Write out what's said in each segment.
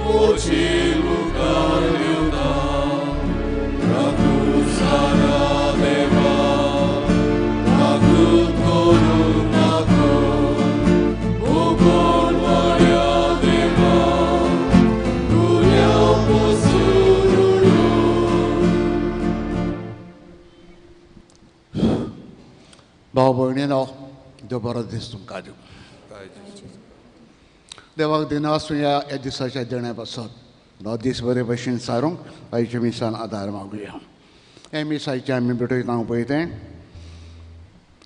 मोची मुखार येवता राकुसारा देवा काकूत करूं नाको मोगोण वाड्या देवा गुन्यांव पसून उडू. भाव भयणीनो देव बरो दीस तुमकां दिवं. देवाक दिनासुया ह्या दिसाच्या देण्या पासत हो दीस बरे भशेन सारूंक आयच्या मिसान आदार मागुया. हे मिसायचें आमी भेटयता पळय तें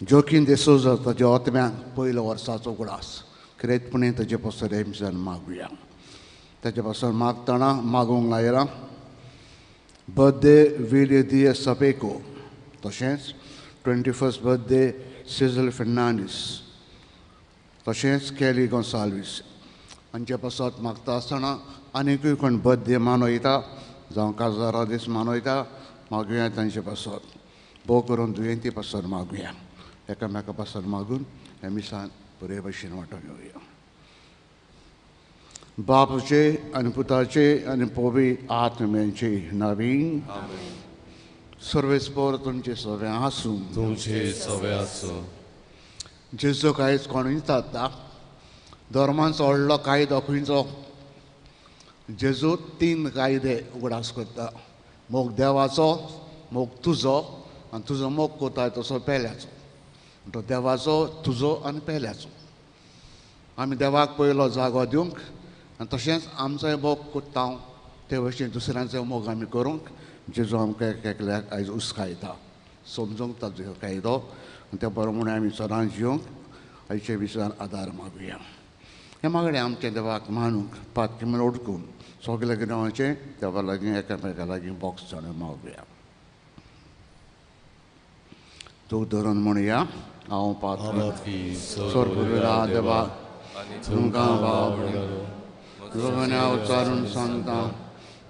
जोकीन देसोजा ताच्या आत्म्यान पयलो वर्साचो उगडास क्रेतपणी ताजे पासत हे मिसान मागुया. ताजे पासत मागतना मागूंक लायला बर्थडे विल्य दिय सपेको, तशेंच 21st birthday sizzle Fernandes, तशेंच केली गोन्साल्वीस हांचे पासत मागता आसतना आनीकूय कोण बर्थडे मनयता जावं काजारा दीस मनयता मागुया तांचे पासत. भोव करून दुयेंती पासत मागुया. एकामेका पासत मागून हे मिसान बरे भशेन वांटून घेवया. बापाचे आनी पुताचे आनी पवी आत्म्यांचे नवीन सर्वेस्पर तुमचे सगळें आसूं. तुमचे सगळें आसूं. जेजू कांयच कोणूय जाता धर्मांचो व्हडलो कायदो खंयचो? जेजू 3 कायदे उगडास करता. मोग देवाचो, मोग तुजो आनी तुजो मोग करता तसो पेल्याचो. म्हणटो देवाचो, तुजो आनी पेल्याचो. आमी देवाक पयलो जागो दिवंक आनी तशेंच आमचोय मोग करता ते भशेन दुसऱ्यांचो मोग आमी करूंक जेजू आमकां एक एकल्याक आयज उस्कायता. समजूंक ताजो कायदो आनी त्या प्रमाणे आमी सदांच जिवंक आयच्या विशयान आदार मागुया. हे मागणें आमच्या देवाक मानूंक पातकी म्हण उडकून सगल्या गिरांचें देवा लागीं एकामेका लागीं बॉक्स जाणून मागुया. तूं धरून म्हणया हांव पातकी स्वर्गुरा देवा तुमकां भाव उच्चारून सांगता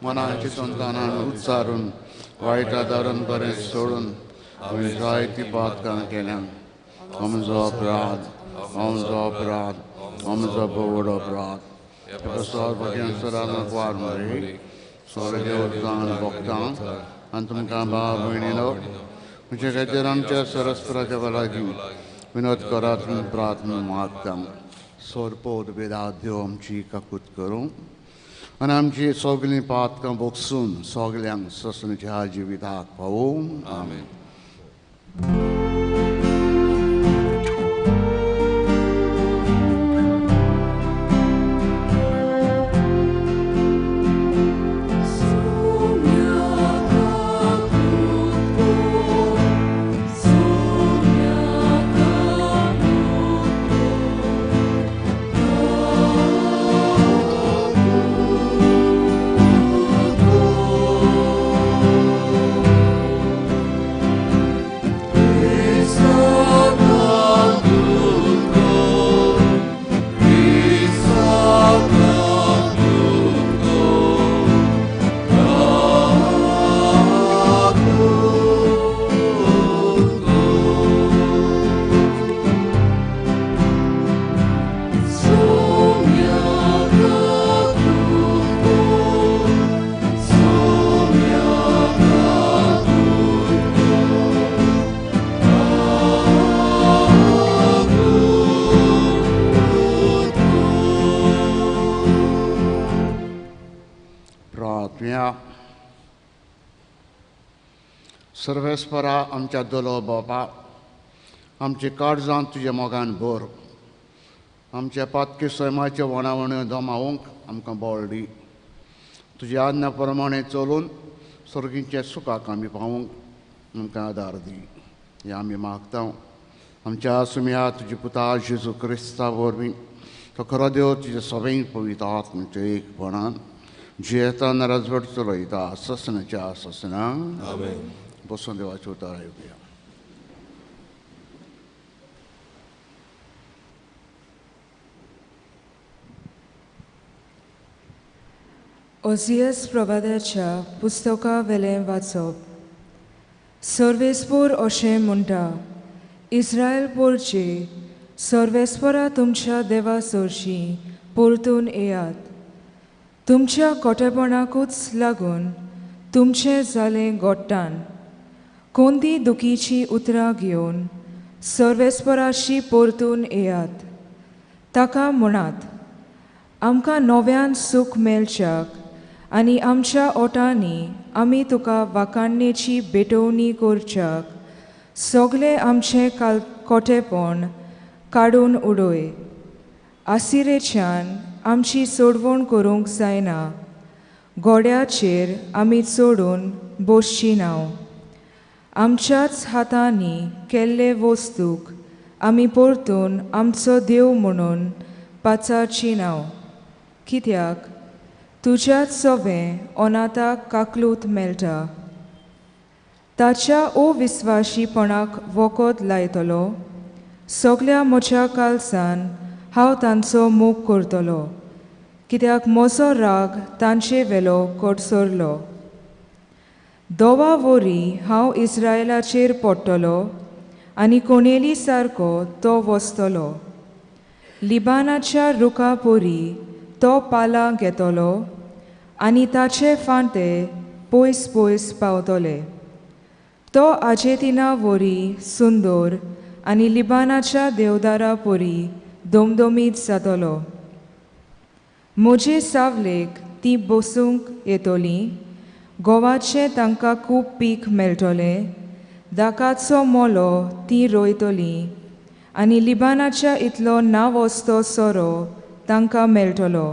मनाची संतानान उच्चारून वायटा धरून बरें सोडून हांवें जायतीं पातकां केल्यां. आमचो अपराध, आमचो अपराध, आमचो भोवड अपराध. वार मरे स्वर्गदेवतान भोगता आनी तुमकां भाव भयणीनो म्हजे खातीर आमच्या सरस्पराच्या लागीं विनोद करात प्रार्थना मागता. सोरपोत बेदा देव आमची काकूत करूं आनी आमची सगळीं पातकां भोगसून सगल्यांक ससनच्या जिविताक पावूं. आमेन. सर्वेस्परा आमच्या दलो बापा, आमचे काळजांत तुज्या मोगान भर. आमच्या पातकी सैमाच्यो वणावण्यो दमावंक आमकां बळ दी. तुज्या आज्ञा प्रमाणे चलून सर्गीच्या सुखाक आमी पावूंक आमकां आदार दी. हें आमी मागता आमच्या आसुया तुज्या पुता जेजू क्रिस्ता वरवीं. तो खरो देव तुज्या सगळीं पवित्र आत्म्याच्या एकपणान जियेता राजवट चलयता ससनाच्या ससना. आमेन. बसून देवाचें उतर आयकुया. ओझियस प्रवादाच्या पुस्तका वेलें वाचप. सर्वेस्पोर अशें म्हणटा, इस्रायल पोरचे सर्वेस्परा तुमच्या देवा सरशीं परतून येयात. तुमच्या कोटेपणाकूच लागून तुमचें जालें गोट्टान. कोंदी दुखीचीं उतरां घेवन सर्वेस्पराशी परतून येयात. ताका म्हणात, आमकां नव्यान सूख मेळच्याक आनी आमच्या ओटांनी आमी तुका वाखाणणेची भेटवणी करच्याक सगळें आमचें कोटेपण काडून उडय. आसिरेच्यान आमची सोडवण करूंक जायना, घोड्याचेर आमी चडून बसची ना. आमच्याच हातांनी केल्ले वस्तूक आमी परतून आमचो देव म्हणून पाचारची ना. कित्याक तुज्याच सवें अनाथाक काकलूत मेळटा. ताच्या अविस्वाशीपणाक वखद लायतलो. सगल्या म्हज्या कालसान हांव तांचो मोग करतलो, कित्याक म्हजो राग तांचे वेलो कडसरलो. दोवा वरी हांव इस्रायलाचेर पडटलो आनी कोणेली सारको तो वसतलो. लिबानाच्या रुखा परी तो पालां घेतलो आनी ताचे फांटे पयस पयस पावतले. तो आजेतिना वरी सुंदर आनी लिबानाच्या देवदारा परी दमदमीत जातलो. म्हजे सावलेक ती बसूंक येतली, गोवाचें तांकां खूब पीक मेळटलें, दाकाचो मोलो ती रोयतली आनी लिबानाच्या इतलो नावस्तो सोरो तांकां मेळटलो.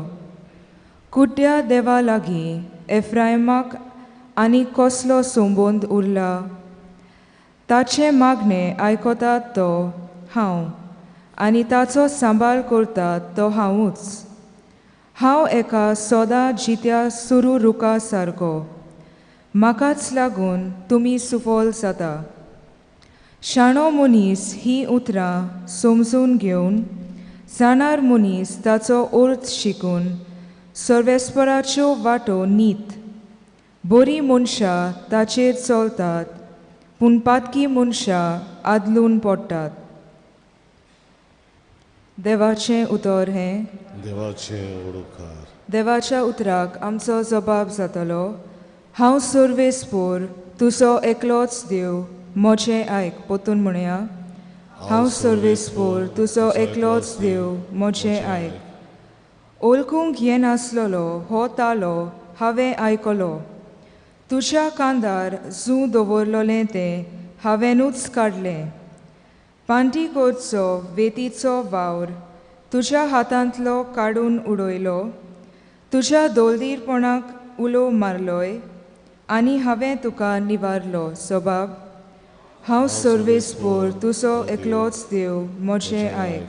कुड्ड्या देवा लागीं एफ्रायमाक आनी कसलो संबंद उरला? ताचें मागणें आयकतात तो हांव आनी ताचो सांबाळ करतात तो हांवूच. हांव एका सदां जित्या सुरू रुखा सारको, म्हाकाच लागून तुमी सुफल जाता. शाणो मनीस ही उतरां समजून घेवन, जाणार मनीस ताचो अर्थ शिकून सर्वेस्पराच्यो वाटो नीत. बरीं मनशां ताचेर चलतात, पूण पातकी मनशां आदलून पडटात. देवाचें उतर हें. देवाचें उडकार. देवाच्या उतराक आमचो जबाब जातलो. हांव सर्वेस्पोर तुजो एकलोच देव, म्हजें आयक. परतून म्हणया, हांव सर्वेस्पोर तुजो एकलोच देव, म्हजें आयक. ओळखूंक येनासलेलो हो तालो हांवें आयकलो. तुज्या कांदार जूं दवरलेलें तें हांवेंनूच काडलें. पांटी करचो वेतीचो वावर तुज्या हातांतलो काडून उडयलो. तुज्या दोलदीरपणाक उलो मारलोय आनी हांवें तुका निवारलो. सबाब, हांव सर्वेस्पोर तुजो एकलोच देव, म्हजें आयक.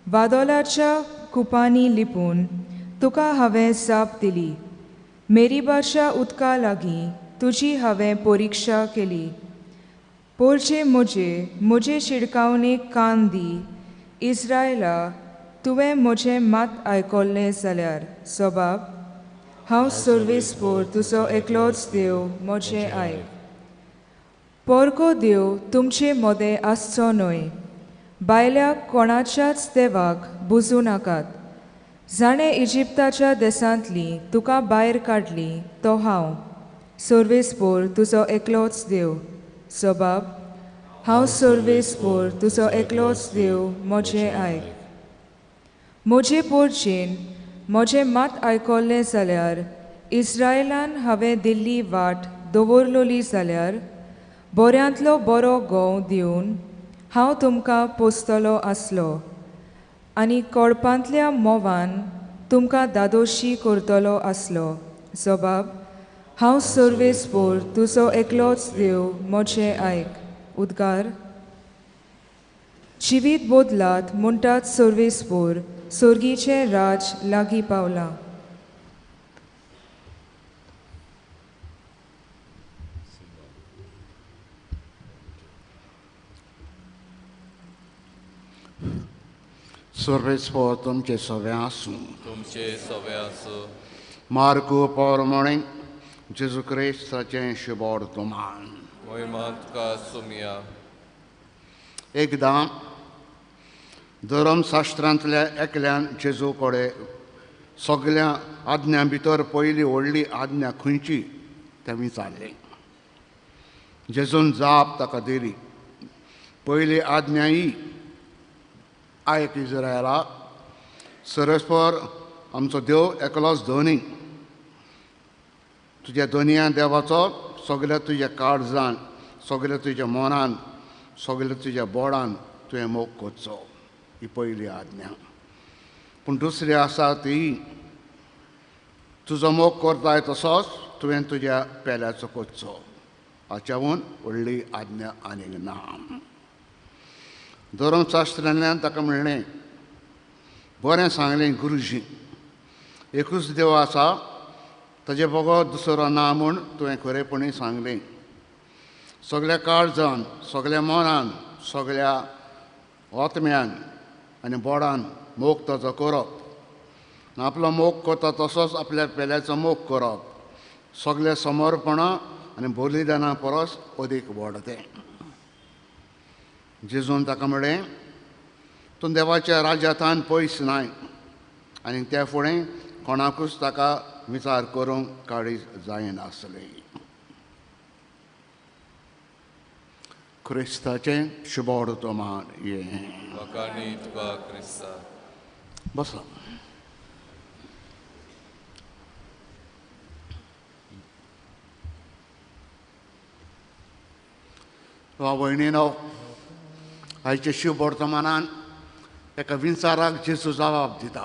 वादोलाच्या कुपांनी लिपून तुका हांवें जाप दिली. मेरीबाच्या उदका लागीं तुजी हांवें परिक्षा केली. पोरचे म्हजे म्हजे शिडकावणेक कान दी. इस्रायला, तुवें म्हजें मात आयकल्लें जाल्यार. सबाब, हांव सर्वेस्पोर तुजो एकलोच देव, म्हजें आयक. पोरको देव तुमचे मदें आसचो न्हय. बायल्या कोणाच्याच देवाक बुजूं नाकात. जाणें इजिप्ताच्या देशांतली तुका भायर काडली तो हांव सर्वेस्पोर तुजो एकलोच देव. सबाब, हांव सर्वेस्पोर तुजो एकलोच देव, म्हजें आयक. म्हजे पोरचेन म्हजें मात आयकल्लें जाल्यार, इस्रायलान हांवें दिल्ली वाट दवरलोली जाल्यार, बऱ्यांतलो बरो गोंव दिवन हांव तुमकां पोसतलो आसलो आनी कोळपांतल्या मोवान तुमकां दादोशी करतलो आसलो. जबाब, हांव सर्वेस्पोर तुजो एकलोच देव, म्हजें आयक. उद्गार. जिवीत बदलात म्हणटात सर्वेस्पोर, सोर्गीचें राज लागीं पावलां. सर्वेस्पोर तुमचे सगळे आसूं. तुमचे सगळे आसूं. मार्कू पोरमणे जेजू क्रिस्ताचें शुभवर्तमान. मोहिमा तुका सुमिया. एकदां धर्मशास्त्रांतल्या एकल्यान जेजू कडेन सगळ्या आज्ञा भितर पयली व्हडली आज्ञा खंयची तें विचारलें. जेजून जाप ताका दिली, पयली आज्ञा ही, आयक इस्रायला, सरस्पर आमचो देव एकलोच धनी. तुज्या दोनया देवाचो सगळ्या तुज्या काळजान, सगळ्या तुज्या मनान, सगळ्या तुज्या बोडान तुवें मोग करचो. ही पयली आज्ञा. पूण दुसरी आसा ती, तुजो मोग करताय तसोच तुवें तुज्या पेल्याचो करचो. हाच्याहून व्हडली आज्ञा आनीक ना. धर्मशास्त्रांतल्यान ताका म्हणलें, बरें सांगलें गुरुजी, एकूच देव आसा, ताजे बगर दुसरो ना म्हूण तुवें खरेपणी सांगलें. सगळ्या काळजान, सगळ्या मनान, सगळ्या आत्म्यान आनी बोडान मोग ताचो करप, आपलो मोग करता तसोच आपल्या पेल्याचो मोग करप, सगळें समर्पणां आनी बलिदाना परस अदीक व्हड तें. जेजून ताका म्हणलें, तूं देवाच्या राज्यांत पयस नाय. आनी त्या फुडें कोणाकूच ताका विचार करूंक काळीज जायनासलें. क्रिस्ताचें शुभवर्तमान हें. बसा. वा भयणीनो, आयच्या शुभवर्तमानान एका विचाराक जेजू जबाब दिता.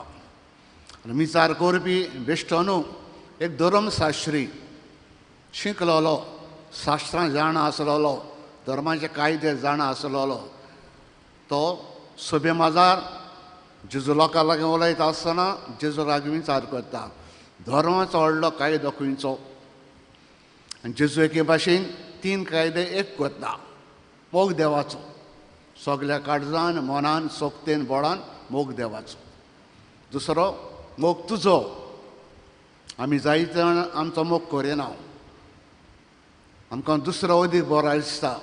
आनी विचार करपी बेश्टो न्हू, एक धर्मशास्त्री, शिकलोलो, शास्त्रां जाणा आसलेलो, धर्माचे कायदे जाणा आसलेलो. तो सभे माजार जेजू लोकां लागीं उलयता आसतना जेजू लागीं विचार करता, धर्माचो व्हडलो कायदो खंयचो? आनी जेजू एके भाशेन तीन कायदे एक करता. मोग देवाचो, सगल्या काळजान, मनान, सोकतेन, बोडान मोग देवाचो. दुसरो मोग तुजो. आमी जायते जाण आमचो मोग करिना, आमकां दुसरो अदीक बरो दिसता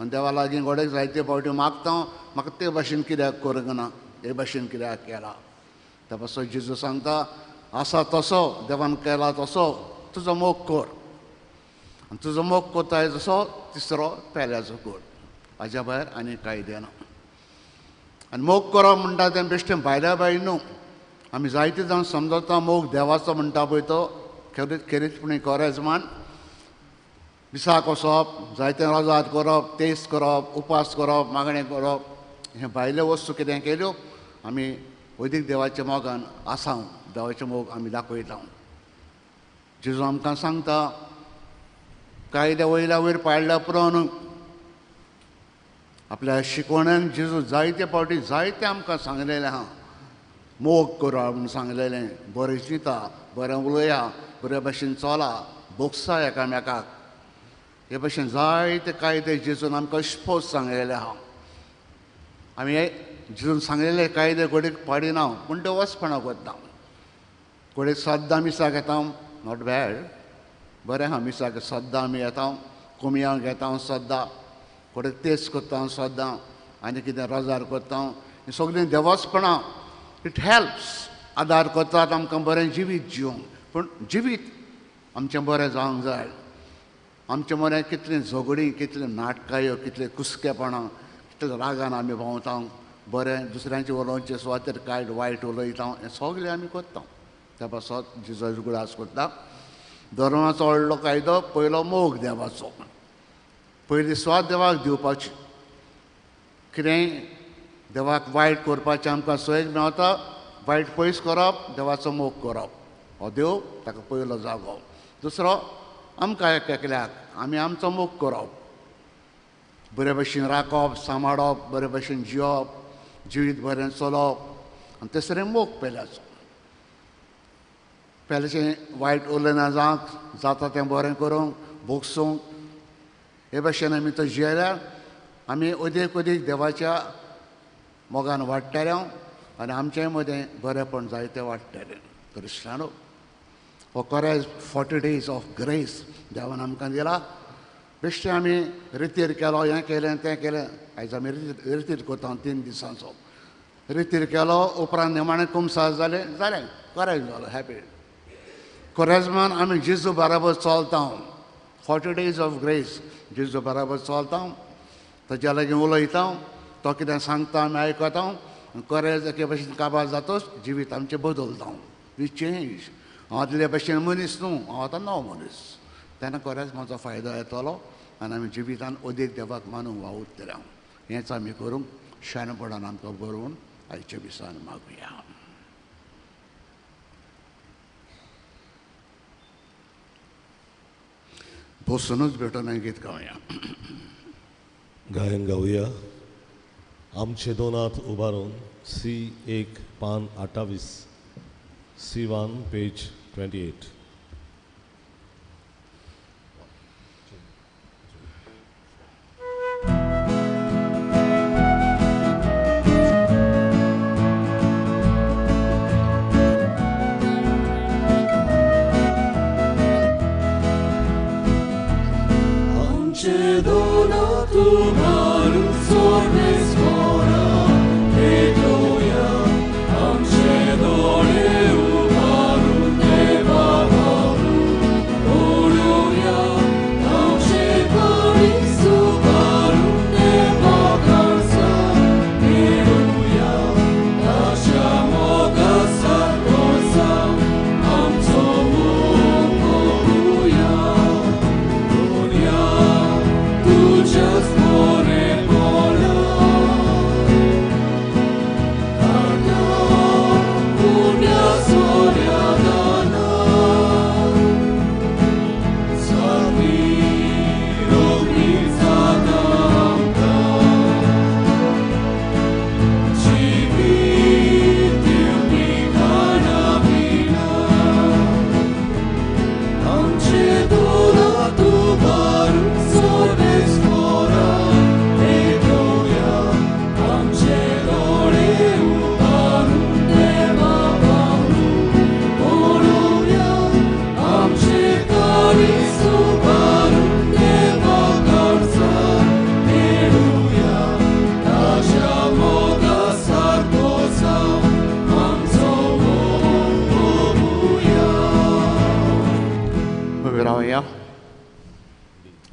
आनी देवा लागीं गोडेक जायते फावटी मागता, म्हाका ते भाशेन कित्याक करूंक ना, हे भाशेन कित्याक केला. त्या पासून जेजू सांगता, आसा तसो देवान केला तसो तुजो मोग कर, आनी तुजो मोग करताय जसो तिसरो पेल्याचो कर. हाज्या भायर आनी कांय दिना. आनी मोग करप म्हणटा तें बेश्टें भायल्या भायर न्हू. आमी जायते जाण समजता मोग देवाचो म्हणटा पळय तो खेरीतपणी कोरेजमान मिसाक वचप, जायते रोजार करप, तेस करप, उपास करप, मागणें करप, हें भायल्यो वस्तू कितें केल्यो आमी वैदीक देवाच्या मोगान आसा, देवाचो मोग आमी दाखयता. जेजू आमकां सांगता, कायद्या वयल्या वयर पाळ्ळ्या पुरो आपल्या शिकवण्यान जेजू जायते फावटी जायते आमकां सांगलेलें आहा. मोग करा म्हूण सांगलेलें, बरें चिंता, बरें उलया, बरे भाशेन चला, भोगसा एकामेकाक, हे भाशेन जायते कायदे जेजून आमकां स्पोज सांगलेले आहा. आमी जेजून सांगलेले कायदे घोडेक पाडिना, पूण ते वचपणां करता. घोडेक सद्दां मिसाक येता, not bad, बरें आहा मिसाक सद्दां आमी येता, कोमयांव घेता सद्दां, घोडेक तेस करता सद्दां, आनी कितें रोजार करता, हें सगळीं देवस्पणां. It helps, आदार करतात आमकां बरें जिवीत जिवंक. पूण जिवीत आमचें बरें जावंक जाय. आमचे मरें कितलीं झगडीं, कितलीं नाटकायो, कितलीं कुसकेपणां, कितले रागान आमी भोंवता, बरें दुसऱ्यांचे उलोवचे सुवातेर कांय वायट उलयता, हें सगळें आमी करता. त्या पासत जेजू उगडास करता, धर्माचो व्हडलो कायदो पयलो मोग देवाचो, पयली सुवात देवाक दिवपाची. कितेंय देवाक वायट करपाचें आमकां सोयीक मेवता, वायट पयस करप, देवाचो मोग करप, हो देव ताका पयलो जागो. दुसरो आमकां एक एकल्याक आमी आमचो मोग करप, बरे भशेन राखप, सांबाळप, बरे भशेन जिवप, जिवीत बरें चलप. आनी तिसरें मोग पेल्याचो, पेल्याचें वायट उलयना जावंक, जाता तें बरें करूंक, भोगसूंक. हे भशेन आमी तो जियेल्यार आमी अदीक अदीक देवाच्या मोगान वाडटले आनी आमचे मदें बरेंपण जायतें वाडटलें. क्रिस्तांव, हो कोरेज 40 डेज ऑफ ग्रेस देवान आमकां दिला. बेश्टें आमी रितीर केलो, हें केलें, तें केलें. आयज आमी रितीर करता 3 दिसांचो. रितीर केलो उपरांत निमाणें कुमसार जालें जालें कोरेज जालो हॅपी. कोरेजमान आमी जेजू बराबर चलता, 40 days of grace जेजू बराबर चलता, ताज्या लागीं उलयता, तो कितें सांगता आमी आयकता. कोरेज एके भशेन काबार जातच जिवीत आमचें बदलता, we change. हांव आदले भशेन मनीस न्हू, हांव आतां नवो मनीस. तेन्ना कोरेज म्हाजो फायदो येतलो आनी आमी जिवितान अदीक देवाक मानूंक वावुरतले. हेंच आमी करूंक शाणपणान आमकां बरोवन आयच्या दिसान मागुया. बसूनच भेटून गीत गावया. गायन गावया. आमचे दोन हात उबारून सी 1 पान 28, सी 1 पेज 28.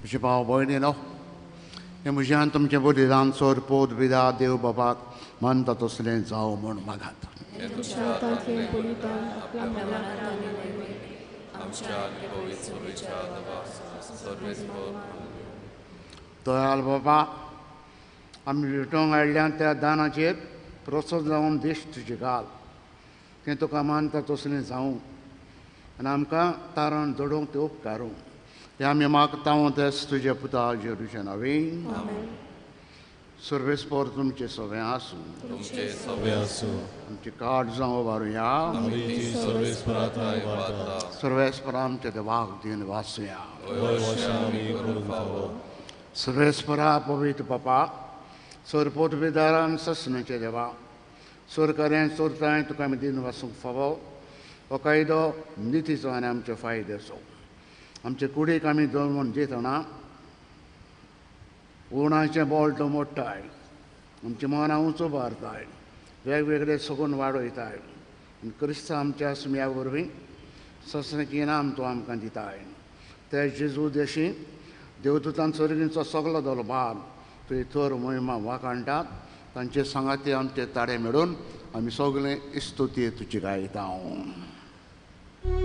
म्हजे भाव भयणीनो, हें म्हज्यान तुमचें बलिदान सोर पोत विदा देव बाबाक मानता तसलें जावं म्हूण मागात. दयाल बाबा, आमी भेटोवंक हाडल्यान त्या दानाचेर प्रसन्न जावन देश तुजी घाल, तें तुका मानता तसलें जावं आनी आमकां तारण जोडूंक तें उपकारूं. हें आमी मागता तेच तुजे पुता जेरुशा नांवान. सर्वेस्पर तुमचें सगळें आसूं, आमची काड जावं उबारुया, सर्वेस्पर आमचे देवाक दिन वाचुया. सर्वेस्परा पवित्र बापा, सरपोत विदारान ससनाचे देवा, सरकारान चोरताय तुका आमी दिन वाचूंक फावो. हो कायदो नितीचो आनी आमचे फायद्याचो. आमचे कुडीक आमी जल्मून दितना उणाचें बोल्ट मोडटाय, आमची मनां उंच उबारताय, वेगवेगळे सगून वाडयताय आनी क्रिस्त आमच्या सुम्या वरवीं ससनेक इनाम तो आमकां दिताय. ते जेजू देशी देवदूतान सर्गींचो सगलो दलबार तुवें थर मोहिमा वाखाणटात, तांचे सांगाती आमचे ताडे मेळून आमी सगळे इस्तुती तुजी गायता. Oh.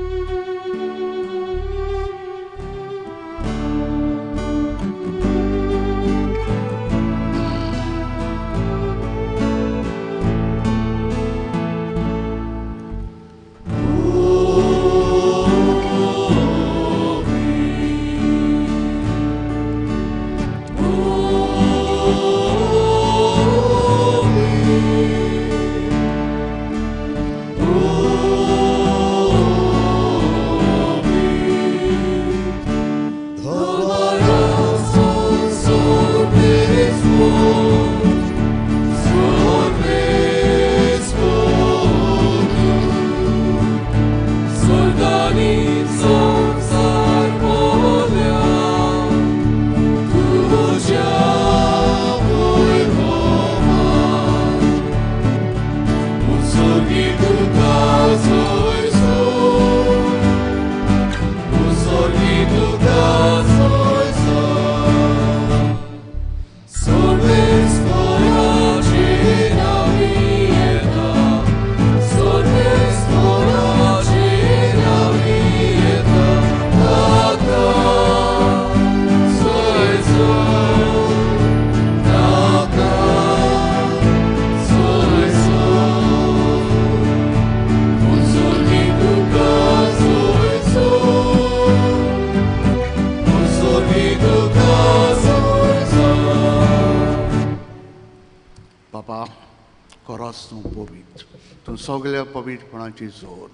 खरोच तूं पवित्र, तूं सगल्या पवित्रपणाची जोर.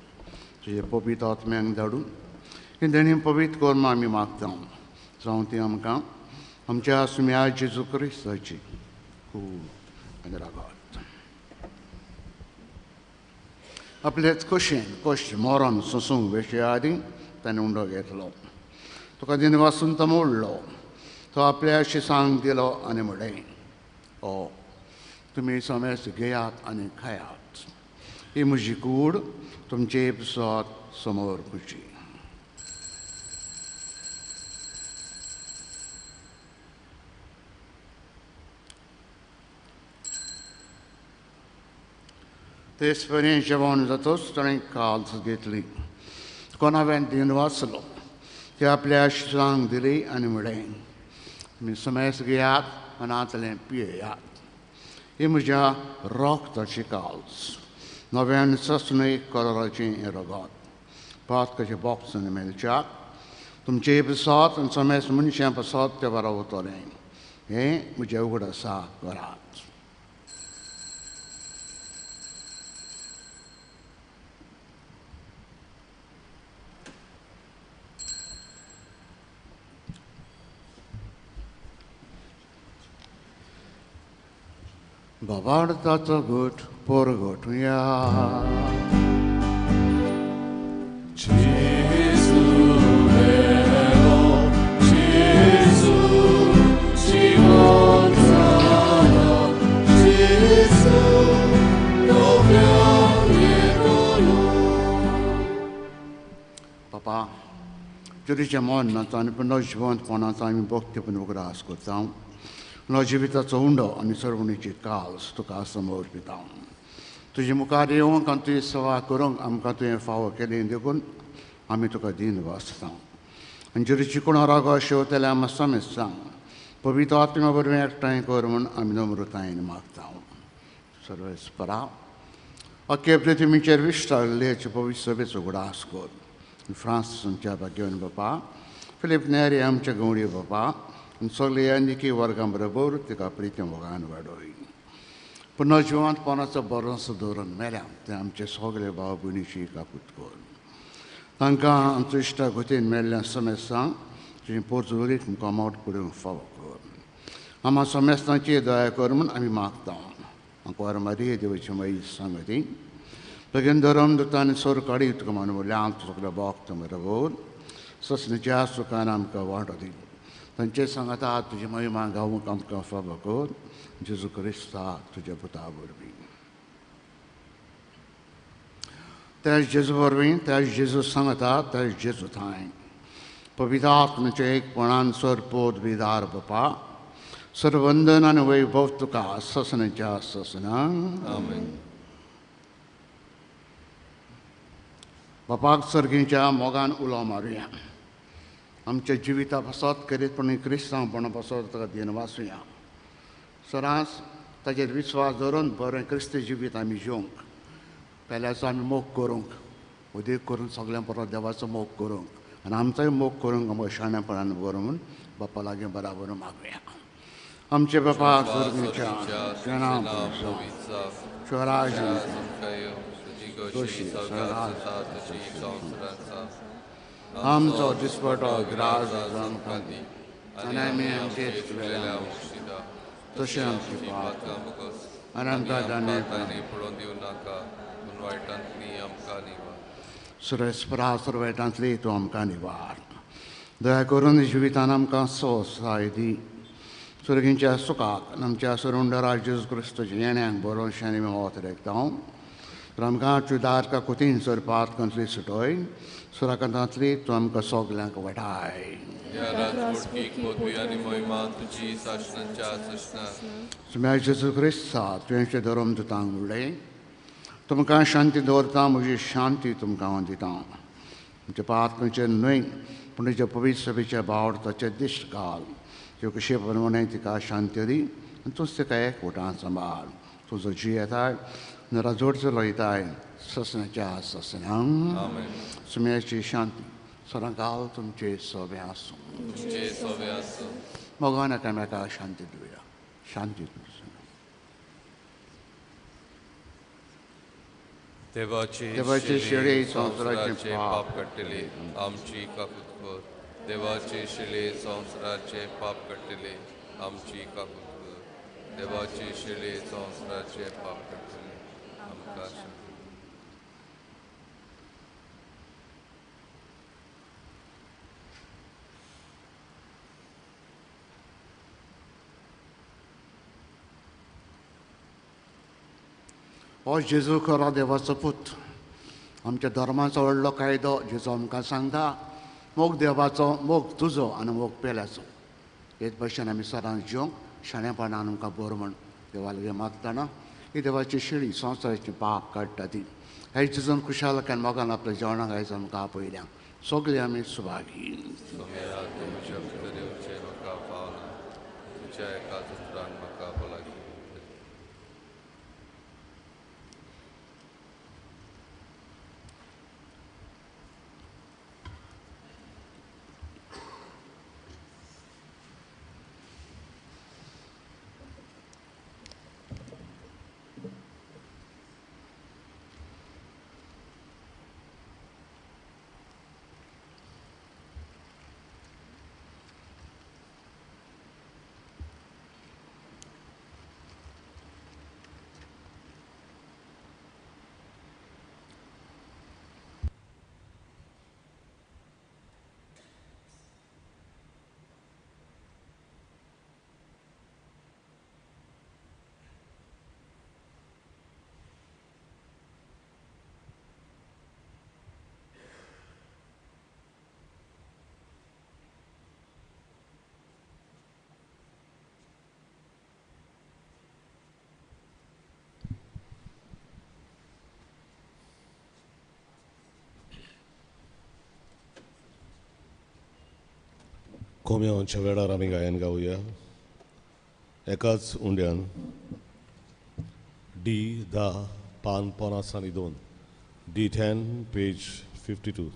तुजे पवित्र आत्म्यांक धाडून ही देणी पवित्र कर म्हूण आमी मागता. जावं ती आमकां आमच्या सुम्या जेजू क्रिस्ताची कूड आनी रागात. आपलेच कशेन कश्ट मरण सोंसूंक वेचे आदीं ताणें उंडो घेतलो, तुका दिनवासून तो मोडलो, तो आपल्या शिसांक दिलो आनी म्हणलें, ओ तुमी समेस्त घेयात आनी खायात, ही म्हजी कूड तुमचे पासत समोर पुची. तेच परी जेवण जातच ताणें काल्स घेतली, तुका नव्यान दिन वाचलो, ते आपल्या शिसांक दिली आनी म्हणलें, तुमी समेस्त घेयात मनांतलें पियेयात, ही म्हज्या रोगताची काल्स, नव्यान ससणूय कलराचें हें रगत पातकाचें बॉक्स मेळच्याक तुमचे पासत आनी समेस्त मनशां पासत तें बरो वतलें, हें म्हजें उगड आसा करात. बाबार्थाचो घट पोरगटुया. Gesù vero, Gesù ci volta, Gesù बापा, जुरीचें मन नाचा आनी पुनः जिवंतपणाचो आमी भक्तीपण उगडास करता. नो जिविताचो उंडो आनी सर्वणीची काल्स तुका समर्पिता. तुजे मुखार येवंक आनी तुजी सेवा करूंक आमकां तुवें फावो केली देखून आमी तुका दीन वाचता. आनी जुरीची कोण रागो शेवतल्या आमकां समेज पवित्र आत्म्या वरवीं एकठांय कर म्हूण आमी नम्रतायेन मागता. सर्वेस्परा, अख्खे पृथ्वीचेर विश्वासलेचे पवित्र सभेचो उगडास कर. फ्रांस आमच्या भाग्यवन बापा, फिलीप नेरी आमच्या गवडी बापा आनी सगळे निकी वर्गां बरोबर तिका प्रिती मोगान वाडोय. पुनः जिवंतपणाचो बरोसो दवरून मेल्या ते आमचे सगळे भाव भयणीची काकूत कर. तांकां आमचो इश्टा गतीन मेल्ल्या समेस्तांक तुजी पोरचुरीक मुखामोट पडूंक फावो कर. आमकां समेस्तांची दया कर म्हूण आमी मागता. आंकवार मारी देवाची माई सांगती बेगीन धरम दुता आनी सोर काडी तुका मानवल्या आमचो सगळो भक्त बरोबर ससनेच्या सुखान आमकां वांटो दी. तांचे सांगाता तुजी महिमा गावूंक आमकां फावो कर. जेजू क्रिस्ता तुज्या पुता वरवीं. त्याच जेजू वरवीं, त्याच जेजू सांगता, त्याच जेजू थांय पवित्र आत्म्याचें एकपणान सर पोत विदार बापा, सर्वंदन आनी वैभव तुका ससनेच्या ससना. आमेन. बापाक सर्गीच्या मोगान उलो मारुया. आमच्या जिविता पासत खेरीतपणी क्रिस्तांवपणा पासत ताका दीन वाचुया. सरांच ताचेर विस्वास दवरून बरें क्रिस्ती जिवीत आमी जिवंक, पेल्याचो आमी मोग करूंक, उदीक करून सगळ्यां परत देवाचो मोग करूंक आनी आमचोय मोग करूंक आमकां शाणेपणान बरो म्हूण बापा लागीं बराबर मागुया. आमचे बापा सर्गीच्या स्वराज आमचो दिसपटो ग्रास आमकां दी आनी आमी आमचे तशें आमची पातकां आनी आमकां दाने पडोवन दिवं नाका, पूण वायटांतली आमकां निवार. सुरेस्परा सर्व वायटांतली तूं आमकां निवार. दया करून जिवितान आमकां सोसाय दी. सुर्गींच्या सुखाक आमच्या सरुंडरा जेजू क्रिस्तूच्या येण्याक बरोवशांनी वत रेखता. तर आमकां चुदार का कुतीन सरपात कंतली सुटोय सुराकांतांतली तूं आमकां सगल्यांक वाटाय. सुम्या जेजू क्रिस्ता तुवें धर्म दुतांक म्हणलें, तुमकां शांती दवरता, म्हजी शांती तुमकां हांव दिता. तुमच्या पातकांचेर न्हय पूण तुज्या पवित्र सभेच्या बावडताचेर दिश्ट घाल. त्यो कशे प्रमाणे तिका शांती दी आनी तूंच तिका एकवटान सांबाळ. तुजो जी येताय राजवट चलयताय ससनाच्या ससनांक. सुम्याची शांती सदांकाल तुमचे सोबे आसूं. मोगान एकामेका शांती दिवया. शांती तुमची. देवाची शिळी संवसाराचें पाप काडटली आमची काकूत कर. देवाची शिळी संवसाराचें पाप काडटली आमची काकूत कर. देवाची शिळी संवसाराचें पाप काडटली आमकां. हो जेजू खरो देवाचो पूत. आमच्या धर्माचो व्हडलो कायदो जेजू आमकां सांगता, मोग देवाचो, मोग तुजो आनी मोग पेल्याचो. हेच भशेन आमी सदांच जिवंक शाणेपणान आमकां बरो म्हण देवा लागीं मागतना ही देवाची शिळी संवसाराची पाप काडटा ती. हे जेजून खुशालकान मोगान आपल्या जेवणाक आयज आमकां आपयल्या. सगळीं आमी सुभागी. कोम्यांच्या वेळार आमी गायन गावया एकाच उंड्यान डी 10 पान 52, D10 page 52.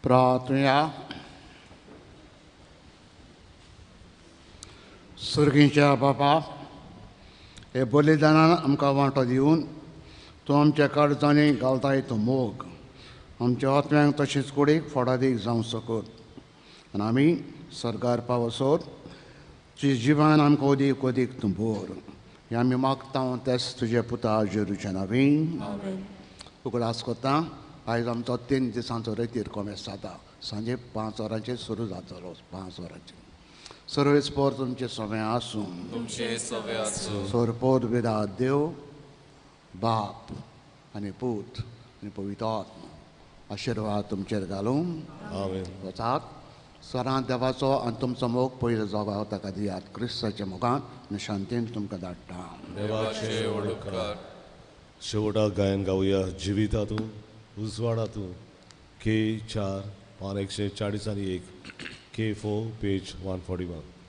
प्रार्थना. सुर्गीच्या बापा, हे बलिदानान आमकां वांटो दिवन तूं आमच्या काळजांनी घालताय तो मोग आमच्या आत्म्यांक तशेंच कुडीक फोडादीक जावं सकत आनी आमी सरकार पावसोत तुज्या जिवान आमकां अदीक अदीक तूं भर. हें आमी मागता तेच तुज्या पुता जेरूच्या नांवीन. उगडास करता आयज आमचो 3 दिसांचो रेतीर कोमेस जाता. सांजे 5 वरांचेर सुरू जातलो. 5 वरांचेर सर्वेस्पर तुमचें सगळें आसूं. तुमचें सगळें आसूं. सोरपोत वेदा देव बाप आनी पूत आनी पवित्र आत्मा आशिर्वाद तुमचेर घालूं. आमेन. वचात सरां देवाचो आनी तुमचो मोग पयलो जोगाव ताका दियात. क्रिस्ताच्या मोगान आनी शांतीन तुमकां धाडटा. देवाचे उपकार. शेवटाक गायन गावया जिविता तूं उजवाडा तूं K 4 पान 141 K 4 page 141.